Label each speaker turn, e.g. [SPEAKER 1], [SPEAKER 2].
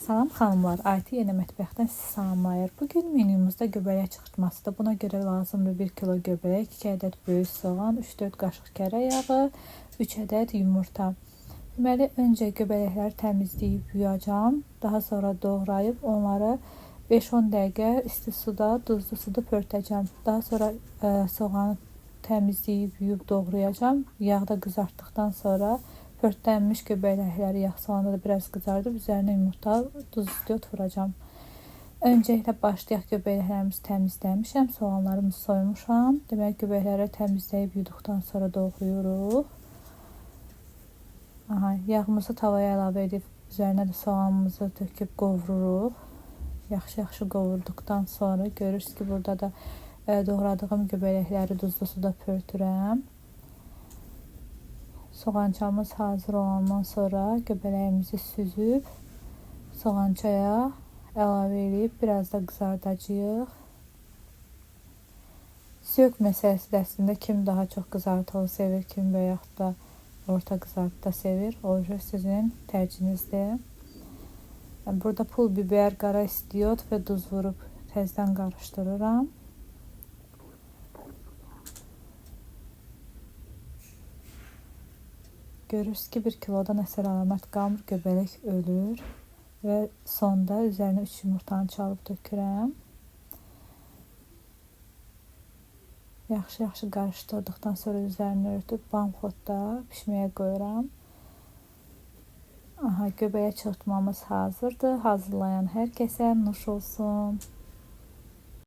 [SPEAKER 1] Salam xanımlar, IT yenə mətbəxdən sizi salamlayır. Bugün menyumuzda göbələk çıxartmasıdır. Buna görə lazımdır 1 kilo göbələk, 2 ədəd böyük soğan, 3-4 qaşıq kərə yağı, 3 ədəd yumurta. Deməli, öncə göbələkləri təmizləyib yuyacağam. Daha sonra doğrayıb onları 5-10 dəqiqə isti suda, duzlu suda pörtəcəm. Daha sonra soğanı təmizləyib yuyub doğrayacağam. Yağda qızartdıqdan sonra pörtlənmiş göbələkləri yağ salanda da biraz qızardıb üzərinə yumurta, duz istiot vuracağam. Öncəliklə başlayaq, göbələklərimizi təmizləmişəm, soğanlarımızı soymuşam. Deməli, göbələkləri təmizləyib yuduqdan sonra doğrayırıq. Aha, yağımızı tavaya əlavə edib üzərinə də soğanımızı töküb qovururuq. Yaxşı-yaxşı qovurduqdan sonra görürsünüz ki, burada da doğradığım göbələkləri duzlu suda pörtürəm. Soğançamız hazır olandan sonra göbələyimizi süzüb soğançaya əlavə edib biraz da qızardacağıq. Zövq məsələsi də əslində kim daha çox qızartılı sevir, kim və yaxud da orta qızartıda sevir. O sizin tərcihinizdir. Burada pul biber, qara istiot və duz vurub təzdən qarışdırıram. Görürsünüz ki, 1 kilodan əsər əlamət qalmır, göbələk ölür və sonda üzərinə 3 yumurtanı çalıb tökürəm. Yaxşı-yaxşı qarışdırdıqdan sonra üzərini örtüb bamxodda pişməyə qoyuram. Aha, göbələk çırpmamız hazırdır. Hazırlayan hər kəsə nuş olsun.